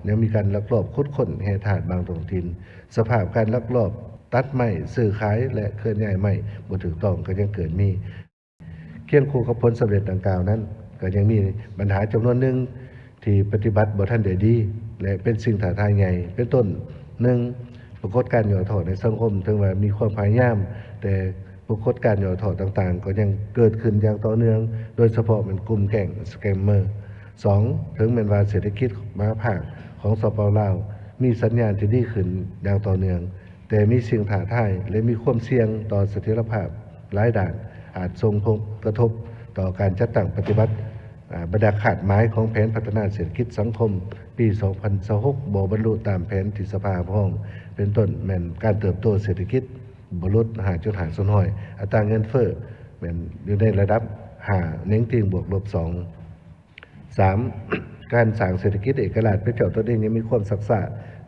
ຍັງມີການລັກລອບຂຸດຄົ້ນແຮ່ທາດບາງທ້ອງຖິ່ນ, ສະພາບການລັກລອບຕັດໄມ້, ຊື້ຂາຍ ແລະ ເຄື່ອນຍ້າຍໄມ້ບໍ່ຖືກຕ້ອງກໍຍັງເກີດມີ. ຄຽງຄູ່ກັບຜົນສຳເລັດດັ່ງກ່າວນັ້ນ, ກໍຍັງມີບັນຫາຈຳນວນໜຶ່ງທີ່ປະຕິບັດບໍ່ທັນໄດ້ດີ ແລະ ເປັນສິ່ງທ້າທາຍໃຫຍ່ ເປັນຕົ້ນ, ໜຶ່ງ ປາກົດການຫຍໍ້ທໍ້ໃນສັງຄົມ ເຖິງວ່າມີຄວາມພະຍາຍາມ, ແຕ່ປາກົດການຫຍໍ້ທໍ້ຕ່າງໆ ກໍຍັງເກີດຂຶ້ນຢ່າງຕໍ່ເນື່ອງ, ໂດຍສະເພາະແມ່ນກຸ່ມແກ້ງສະແກມເມີ. ສອງ ເຖິງແມ່ນວ່າເສດຖະກິດມະຫາພາກຂອງ ສປປ ລາວ ມີສັນຍານທີ່ດີຂຶ້ນຢ່າງຕໍ່ເນື່ອງ, ແຕ່ມີສິ່ງທ້າທາຍ ແລະ ມີຄວາມສ່ຽງຕໍ່ສະຖຽນລະພາບຫຼາຍດ້ານ, ອາດສົ່ງຜົນກະທົບຕໍ່ການຈັດຕັ້ງປະຕິບັດ, ອາ, ບັນດາຄາດໝາຍຂອງແຜນພັດທະນາເສດຖະກິດສັງຄົມປີສອງພັນຊາວຫົກ ບໍ່ບັນລຸຕາມແຜນທີ່ສະພາຮັບຮອງ, ເປັນຕົ້ນແມ່ນການເຕີບໂຕເສດຖະກິດບໍ່ຫຼຸດຫ້າຈຸດຫ້າສ່ວນຮ້ອຍ, ອັດຕາເງິນເຟີ້ແມ່ນຢູ່ໃນລະດັບຫ້າ ເໜັງຕີງບວກລົບສອງ. ສາມ ການສ້າງເສດຖະກິດເອກະລາດເປັນເຈົ້າຕົນເອງຍັງມີຄວາມຊັກຊ້າ,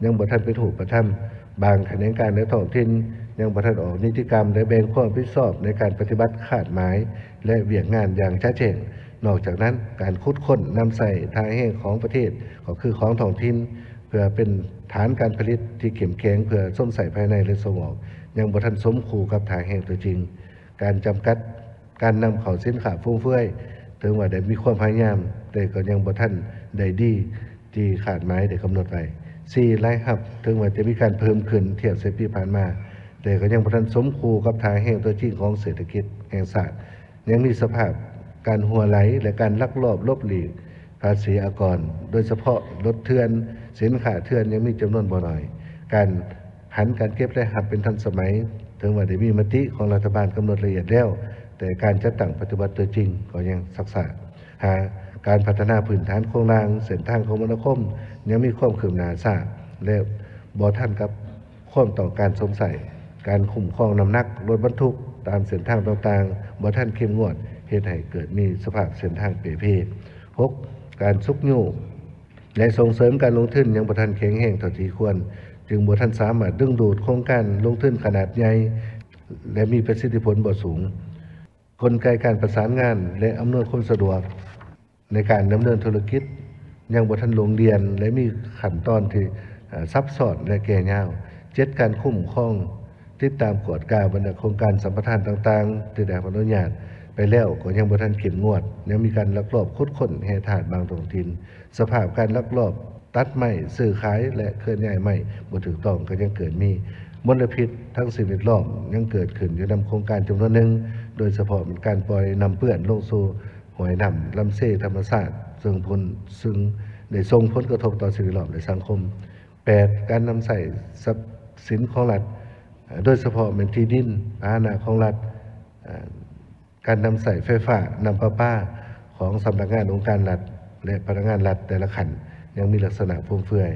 ຍັງບໍ່ທັນເປັນຮູບປະທຳ. ບາງຂະແໜງການໃນທ້ອງຖິ່ນຍັງບໍ່ທັນອອກນິຕິກຳ ແລະ ແບ່ງຄວາມຮັບຜິດຊອບໃນການປະຕິບັດຄາດໝາຍ ແລະ ວຽກງານຢ່າງຈະແຈ້ງ. ນອກຈາກນັ້ນ, ການຂຸດຄົ້ນນຳໃຊ້ທ່າແຮງຂອງປະເທດ ກໍຄືຂອງທ້ອງຖິ່ນ ເພື່ອເປັນຖານການຜະລິດທີ່ເຂັ້ມແຂງເພື່ອຊົມໃຊ້ພາຍໃນ ແລະ ສົ່ງອອກ ຍັງບໍ່ທັນສົມຄູ່ກັບທ່າແຮງຕົວຈິງ. ການຈຳກັດ ການນຳເຂົ້າສິນຄ້າຟຸມເຟືອຍ ເຖິງວ່າໄດ້ມີຄວາມພະຍາຍາມ, ແຕ່ກໍຍັງບໍ່ທັນໄດ້ດີທີ່ຄາດໝາຍໄດ້ກຳນົດໄວ້. ສີ່ ລາຍຮັບ ເຖິງວ່າຈະມີການເພີ່ມຂຶ້ນທຽບໃສ່ປີຜ່ານມາ, ແຕ່ກໍຍັງບໍ່ທັນສົມຄູ່ກັບທ່າແຮງຕົວຈິງຂອງເສດຖະກິດແຫ່ງຊາດ. ຍັງມີສະພາບການຮົ່ວໄຫຼ ແລະ ການລັກລອບຫຼົບຫຼີກພາສີອາກອນ, ໂດຍສະເພາະລົດເຖື່ອນ, ສິນຄ້າເຖື່ອນຍັງມີຈຳນວນບໍ່ໜ້ອຍ. ການ ຫັນການເກັບລາຍຮັບເປັນທັນສະໄໝ, ເຖິງວ່າໄດ້ມີມະຕິຂອງລັດຖະບານກຳນົດລະອຽດແລ້ວ, ແຕ່ການຈັດຕັ້ງປະຕິບັດຕົວຈິງກໍຍັງຊັກຊ້າ. ຫ້າ ການພັດທະນາພື້ນຖານໂຄງລ່າງເສັ້ນທາງຄົມມະນາຄົມຍັງມີຄວາມຄືບໜ້າຊ້າ ແລະ ບໍ່ທັນກັບຄວາມຕ້ອງການຊົມໃຊ້. ການຄຸ້ມຄອງນ້ຳໜັກລົດບັນທຸກຕາມເສັ້ນທາງຕ່າງໆບໍ່ທັນເຂັ້ມງວດ, ເຮັດໃຫ້ເກີດມີສະພາບເສັ້ນທາງເປ່ເພ. ຫົກ ການຊຸກຍູ້ ແລະ ສົ່ງເສີມການລົງທຶນຍັງບໍ່ທັນແຂງແຮງເທົ່າທີ່ຄວນ, ຈຶ່ງບໍ່ທັນສາມາດດຶງດູດໂຄງການລົງທຶນຂະໜາດໃຫຍ່ ແລະ ມີປະສິດທິຜົນບໍ່ສູງ. ກົນໄກການປະສານງານ ແລະ ອຳນວຍຄວາມສະດວກໃນການດຳເນີນທຸລະກິດຍັງບໍ່ທັນລົງລຽນ ແລະ ມີຂັ້ນຕອນທີ່ ເອີ່ ຊັບຊ້ອນ ແລະ ແກ່ຍາວ. ເຈັດ ການຄຸ້ມຄອງ ຕິດຕາມກວດກາບັນດາໂຄງການສຳປະທານຕ່າງໆ ທີ່ໄດ້ຮັບອະນຸຍາດໄປແລ້ວກໍຍັງບໍ່ທັນເຂັ້ມງວດ, ຍັງມີການລັກລອບຂຸດຄົ້ນແຮ່ທາດບາງທ້ອງຖິ່ນ, ສະພາບການລັກລອບຕັດໄມ້, ຊື້ຂາຍ ແລະ ເຄື່ອນຍ້າຍໄມ້ບໍ່ຖືກຕ້ອງກໍຍັງເກີດມີ, ມົນລະພິດທາງສິ່ງແວດລ້ອມຍັງເກີດຂຶ້ນຢູ່ນຳໂຄງການຈຳນວນໜຶ່ງ, ໂດຍສະເພາະແມ່ນການປ່ອຍນ້ຳເປື້ອນລົງສູ່ຫ້ວຍນ້ຳລຳເຊທຳມະຊາດ, ເຊິ່ງຜົນ ຊຶ່ງໄດ້ສົ່ງຜົນກະທົບຕໍ່ສິ່ງແວດລ້ອມ ແລະ ສັງຄົມ. ແປດ ການນຳໃຊ້ຊັບສິນຂອງລັດ, ໂດຍສະເພາະແມ່ນທີ່ດິນ, ພາຫະນະຂອງລັດ, ການນຳໃຊ້ໄຟຟ້າ, ນ້ຳປະປາຂອງສຳນັກງານອົງການລັດ ແລະ ພະນັກງານລັດແຕ່ລະຂັ້ນ ຍັງມີລັກສະນະຟຸມເຟືອຍ.